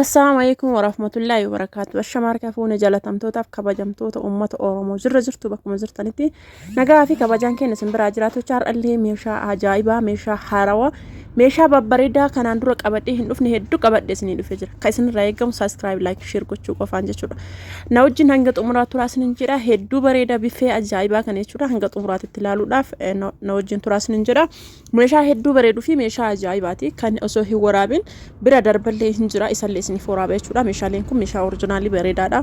Assalaamu alaikum warahmatullaahi wabarakaatu. Ashama harka fuune jaalatamtootaaf kabajamtoota uummata Oromoo jirra jirtu bakkuma jirtanitti nagaa fi kabajaan keenya isin biraa jiraatu. Har'allee meeshaa ajaa'ibaa, meeshaa haarawaa, meeshaa babbareedaa kanaan dura qabadhee hin dhufne hedduu qabadhee isinii dhufee jira. Kan isinirraa eegamu subscribe, like, share gochuu qofaan jechuudha. Na wajjin hanga xumuraa turaa isinin jedha. Hedduu bareeda biffee ajaa'ibaa kana jechuudha. Hanga xumuraatitti ilaaluudhaaf na wajjin turaa isinin jedha. Meeshaa hedduu bareeduu fi meeshaa ajaa'ibaati. Kan osoo hin waraabin bira darballee hin jira. Isallee isiniif waraaba jechuudha. Meeshaaleen kun meeshaa orijinaalii bareedaadha.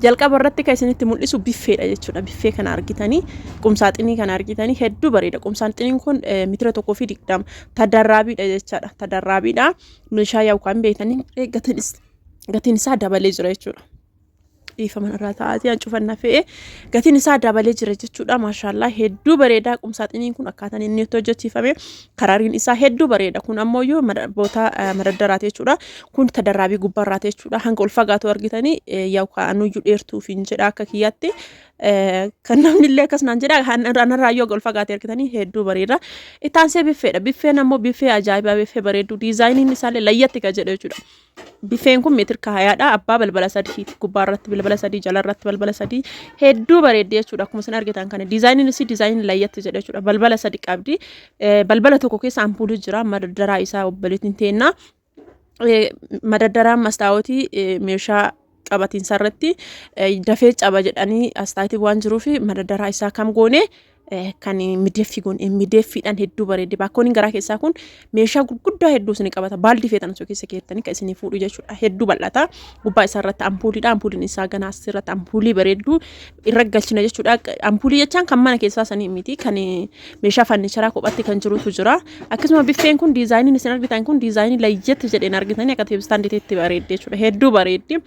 Jalqaba irratti kan isinitti mul'isu biffeedha jechuudha. Biffee kana argitanii, qumsaaxinii kana argitanii hedduu bareeda. Qumsaaxiniin kun mitira 1.20 tadarraabiidha jechaadha. Tadarraabiidha. Meeshaa yaa'u kan beektanii gatiin isaa dabalee jira jechuudha. Dhiifama irraa ta'aatii an cufanna fe'e gatiin isaa dabalee jira jechuudha. Maashaallaa hedduu bareedaa qumsaaxiniin kun akkaataan inni itti hojjechiifame karariin isaa hedduu bareeda. Kun ammoo iyyuu boota madaddaraati jechuudha. Kun tadarraabii gubbaarraati jechuudha. Hanga ol fagaatu argitanii yaa'u ka'anuyyuu dheertuuf hin jedha akka kiyyaatti. Kan namni illee akkas naan jedha anarraa iyyuu ol fagaate argitanii hedduu bareeda. Itti aansee biffeedha. Biffeen ammoo biffee ajaa'ibaa biffee bareedduu diizaayiniin isaallee layyatti kan jedhu jechuudha. Biffeen kun meetir kaayaadha. Abbaa balbala sadiiti. Gubbaa irratti balbala sadii, jala irratti balbala sadii. Hedduu bareeddi jechuudha. Akkuma isin argitan kana diizaayiniin isii diizaayiniin layyatti jedha jechuudha. Balbala sadi qabdi. Balbala tokko keessa ampuulii jira. Madaddaraa isaa obboleettiin teennaa. Madaddaraan mastaawotii meeshaa qabatiinsa irratti dafee caba jedhanii astaayitii waan jiruuf madaddaraa isaa kam goone kan mideeffii goone mideeffiidhaan hedduu bareedde. Baakkooniin garaa keessaa kun meeshaa gurguddaa hedduu isin qabata. Baaldii feetan osoo keessa keettanii kan isinii fuudhu jechuudha. Hedduu bal'ata. Gubbaa isaa irratti ampuuliidha. Ampuuliin isaa ganaa asirratti ampuulii bareedduu irra galchina jechuudha. Ampuulii jechaan kan mana keessaa sanii miti kan meeshaa farniicharaa kophatti kan jirutu jira. Akkasuma biffeen kun diizaayiniin isin argitan kun diizaayinii layyatti jedheen argitanii akka teebistaandiitti bareeddi jechuudha. Hedduu bareeddi.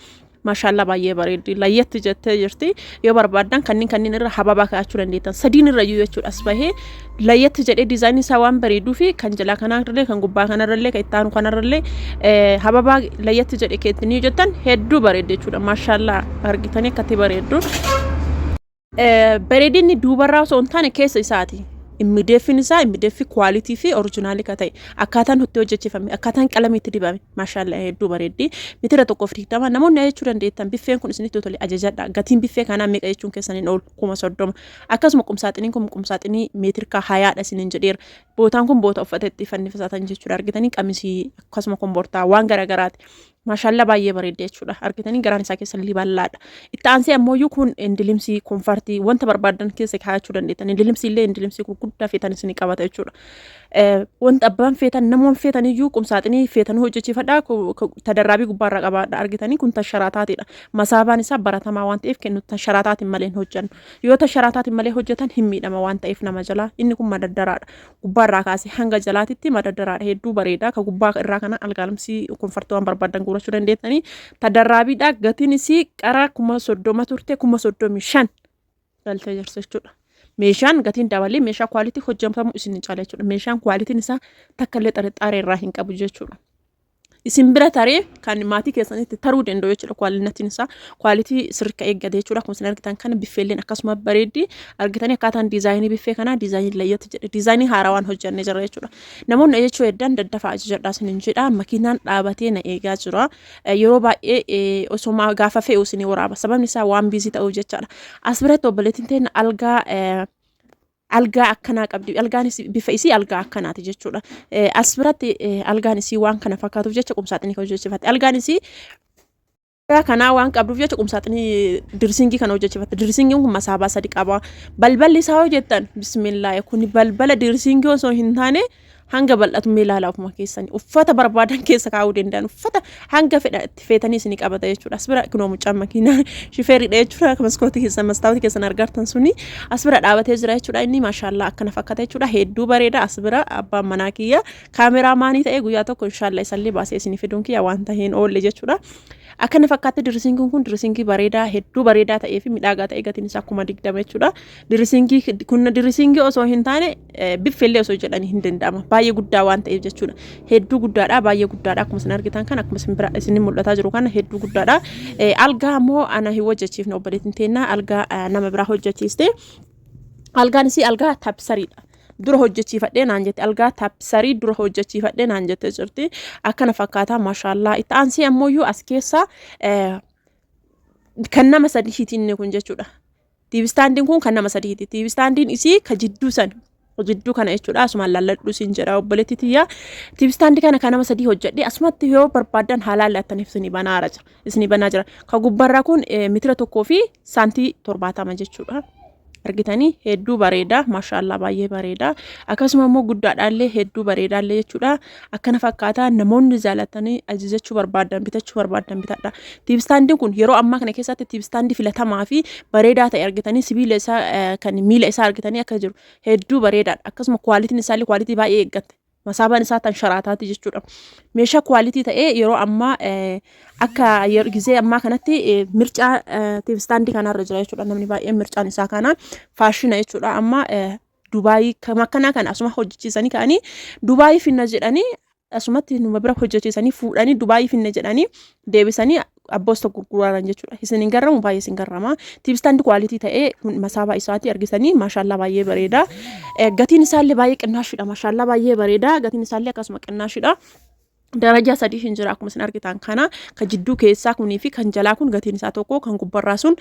Maashaallaa baay'ee bareeddi. Layyatti jettee jirti. Yoo barbaaddan kanneen kanneen irra hababaa kaa'achuu dandeettan. Sadiin irra iyyuu jechuudha as bahee layyatti jedhee diizaayiniin isaa waan bareeduu fi kan jalaa kanarrallee kan gubbaa kanarrallee kan itti aanu kanarrallee hababaa layyatti jedhe keettanii jettan hedduu bareeddi jechuudha. Maashaallaa argitanii akkatti bareeddu. Bareedinni duubarraa osoo hin taane keessa isaati. Immideeffin isaa immideeffi kwaalitii fi orijinaalii ka ta'e akkaataan itti hojjechifame akkaataan qalamii itti dibame maashaallaa hedduu bareeddi. Mitira 1.20 namoonni ajajachuu dandeettan biffeen kun isinitti tole ajajadha. Gatiin biffee kanaa meeqa jechuun keessan hin oolu 30,000. Akkasuma qumsaaxiniin kun qumsaaxinii meetirkaa hayaadha isiniin jedheera. Bootaan kun boota uffata itti fannifatan jechuudha argitanii qamisii akkasuma kombortaa waan garaagaraati. Maashaallaa baay'ee bareedda jechuudha. Argitanii garaan isaa keessa illee bal'aadha. Itti aansee ammoo kun indilimsii, konfartii wanta barbaadan keessa kaa'achuu dandeettan. Indilimsii illee indilimsii gurguddaa feetan isin qabata jechuudha. Wanta abbaan feetan namoon feetan iyyuu qumsaaxinii feetan hojjechiifadha. Tadarraabii gubbaarraa qabaadha. Argitanii kun tasharaataatiidha. Masaabaan isaa baratamaa waan ta'eef kennu tasharaataatiin malee hin hojjennu. Yoo tasharaataatiin malee hojjetan hin miidhama waan ta'eef nama jalaa. Inni kun madaddaraadha. Gubbaa irraa kaasee hanga jalaatitti madaddaraadha. Hedduu bareeda. Ka gubbaa irraa kana algaalamsii konfartii waan barbaaddan guurachuu dandeettanii. Tadarraabiidha. Gatiin isii qara 30,000 turte 35,000 galtee jirti jechuudha. Meeshaan gatiin dabalee meeshaa kwaalitii hojjetamu isin hin caala jechuudha. Meeshaan kwaalitiin isaa takka illee xarixaaree irraa hin qabu jechuudha. Isin bira taree kan maatii keessanitti taruu danda'u jechuudha. Kwaalitiin isaa kwaalitii sirriitti eeggate jechuudha. Akkuma isin argitan kana biffeelleen akkasuma bareeddi. Argitanii akkaataan diizaayinii biffee kanaa diizaayinii layyatti jedhe. Diizaayinii haaraa waan hojjannee jira jechuudha. Namoonni jechuu heddan daddafaa ajajadhaa isinin jedha. Makiinaan dhaabatee na eegaa jira. Yeroo baay'ee osoo gaafa fe'u isinii waraaba. Sababni isaa waan biizii ta'uuf jechaadha. As biratti obboleettiin teenya algaa algaa akkanaa qabdi. Algaan bifa isii algaa akkanaati jechuudha. As biratti algaan isii waan kana fakkaatuuf jecha qumsaaxinii kan hojjechifatte. Algaan isii kanaa waan qabduuf jecha qumsaaxinii dirsingii kana hojjechifatte. Dirsingiin kun masaabaa sadi qaba. Balballi isaa hojjettan bismillaahi kun balbala dirsingii osoo hin taane hanga bal'atu mee ilaalaa ofuma keessanii uffata barbaadan keessa kaa'uu danda'an uffata hanga fedha itti feetanii isinii qabata jechuudha. As bira kunoo mucaan makiinaa shifeeridha jechuudha. Akka maskootii keessan mastaawotii keessan argartan suni as bira dhaabatee jira jechuudha. Inni maashaallaa akkana fakkaata jechuudha. Hedduu bareeda as bira abbaan manaa kiyya kaameraa maanii ta'ee guyyaa tokko inshaallah isallee baasee isinii fiduun kiyya waan taheen oolle jechuudha. Akkana fakkaatti dirisiingiin kun dirisiingii bareedaa hedduu bareedaa ta'ee fi midhaagaa ta'e gatiin isaa 20,000 jechuudha. Dirisiingii kun dirisiingii osoo hin taane biffeellee osoo jedhanii hin danda'ama. Baay'ee guddaa waan ta'eef jechuudha. Hedduu guddaadha baay'ee guddaadha akkuma isin argitan kan akkuma isin bira isin mul'ataa jiru kana hedduu guddaadha. Algaa ammoo ana hin hojjechiifne obboleettiin teennaa algaa nama biraa hojjechiiste. Algaan isii algaa taappisariidha. Dura hojjechiifadhee naan jette, algaa taappisarii dura hojjechiifadhee naan jette jirti. Akkana fakkaataa, maashaallaa. Itti aansee ammoo as keessa kan nama sadiiti inni kun jechuudha. TV standiin kun kan nama sadiiti. TV standiin isii ka jidduu san jidduu kana jechuudha. Asumaan laalladhu siin jedha, obboleetti tiyya. TV standii kana kan nama sadii hojjedhe asumatti yoo barbaadan haalaan laattaniif isinii banaara jira. Isinii banaa jira. Ka gubbarraa kun 1.70 meetira jechuudha. Argitanii, hedduu bareeda, maashaallaa, baay'ee bareeda. Akkasuma immoo guddaadhaallee hedduu bareedaallee jechuudha. Akkana fakkaataa, namoonni jaalatanii ajajachuu barbaadan, bitachuu barbaadan bitadha. TV standiin kun yeroo ammaa kana keessatti TV standii filatamaa fi bareedaa ta'e. Argitanii, sibiila isaa kan miila isaa argitanii akka jiru hedduu bareedaadha. Akkasuma qualityn isaallee quality baay'ee eeggatte. Masaabaan isaa tan sharaataati jechuudha. Meeshaa quality ta'ee yeroo ammaa akka gizee ammaa kanatti mircaa TV standii kanarra jira jechuudha. Namni baay'een mircaan isaa kana faashina jechuudha. Amma Dubaayii akkanaa kana asuma hojjechiisanii ka'anii Dubaayii finna jedhanii, asumatti numa bira hojjechiisanii fuudhanii Dubaayii finna jedhanii deebisanii abboosta gurguraaran jechuudha. Isin hin garramu, baay'ee isin garrama. TV standii quality ta'ee kun masaabaa isaati argisanii, maashaallaa, baay'ee bareeda. Gatiin isaallee baay'ee qinnaashidha, maashaallaa, baay'ee bareeda. Gatiin isaallee akkasuma qinnaashidha. Darajaa sadii hin jira akkuma isin argitan kana. Kan jidduu keessaa kunii fi kan jalaa kun gatiin isaa tokko. Kan gubbarraa sun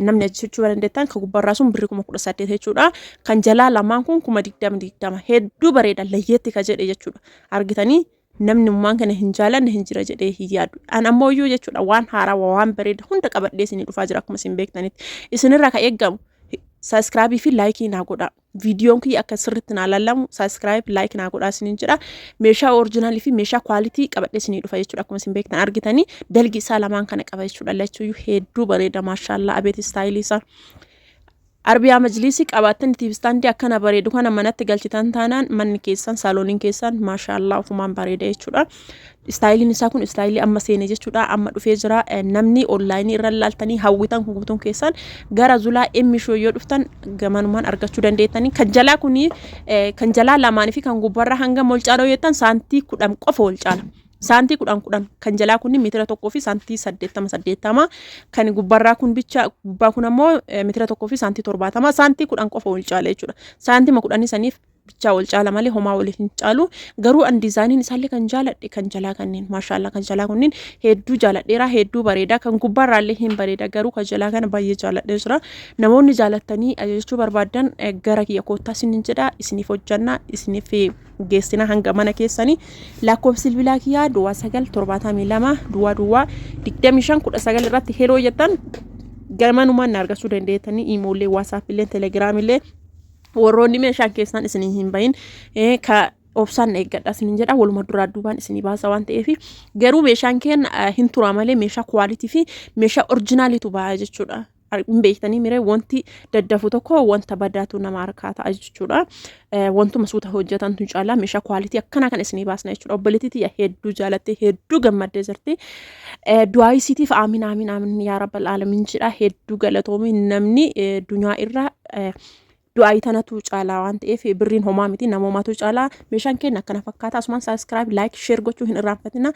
namni ajajachuu dandeettan, kan gubbarraa sun birrii 18,000 jechuudha. Kan jalaa lamaan kun 20,020, hedduu bareeda, layyeetti ka jedhe jechuudha. Argitanii, namni ummaan kana hin jaalanne hin jira jedhee hin yaadu. An ammoo iyyuu jechuudha waan haaraa, waan bareeda hunda qabadhee isinii dhufaa jira akkuma isin beektanitti. Isinirraa kan eeggamu subscribe fi like naa godha. Viidiyoon kiyya akka sirriitti naa lallamu subscribe, like naa godhaa isiniin jedha. Meeshaa original fi meeshaa quality qabadhee isinii dhufa jechuudha akkuma isin beektan. Argitanii, dalgi isaa lamaan kana qaba jechuudha. Lachuuyyuu hedduu bareeda, maashaallaa, abeet style isaa. Arbiyaa majliisii qabaattan TV standii akkana bareedu kana manatti galchitan taanaan manni keessan, saalooniin keessan, maashaallaa, ofumaan bareeda jechuudha. Styleiin isaa kun style amma seene jechuudha. Amma dhufee jira. Namni online irra ilaaltanii hawwitan guutuun keessan gara Zulaa Emmi Show yoo dhuftan gamanumaan argachuu dandeettanii. Kan jalaa kuni kan jalaa lamaanii fi kan gubbarraa hanga wal caalaa jettan saantii 10 qofa wal caala. Saantii 10 10. Kan jalaa kun 1.80 meetira, kan gubbarraa kun bicha gubbaa kun ammoo 1.70 meetira, saantii 10 qofa wal caala jechuudha. Saantima kudhanii saniif bichaa wal caala malee homaa wal hin caalu. Garuu an designiin isaallee kan jaaladhe kan jalaa kanneen, maashaallaa, kan jalaa kunniin hedduu jaaladheera, hedduu bareeda. Kan gubbaarraallee hin bareeda, garuu kan jalaa kana baay'ee jaaladhee jira. Namoonni jaalattanii ajajachuu barbaadan gara kiyya koottaa isiniin jedha, isiniif hojjanna, isiniif geessina hanga mana keessanii. Lakkoofsi bilbilaa kiyyaa 0972 00 25 19 irratti hello jettan gamanumaan na argachuu dandeettanii. Imollee, WhatsAppillee, Telegramillee, warroonni meeshaan keessan isinii hin bahin ka obsaan eeggadha isinin jedha. Waluma duraa duubaan isinii baasa waan ta'eef, garuu meeshaan keenya hin tura malee meeshaa quality fi meeshaa originalitu baha jechuudha. Hin beektanii miree, wanti daddafu tokko wanta badaatu nama harkaa ta'a jechuudha. Wantuma suuta hojjetantu caalaa meeshaa quality akkanaa kan isinii baasna jechuudha. Obboleettii tiyya hedduu jaalattee hedduu gammaddee jirti. Du'aa isiitiif aamin aamin aamin yaa rabbal aalamiin jedha. Hedduu galatoomi, namni dunyaa irra du'aa tanatu caalaa waan ta'eef birriin homaa miti, namoomaatu caalaa. Meeshaan keenya akkana fakkaata. Asumaan subscribe, like, share gochuu hin irraanfatina.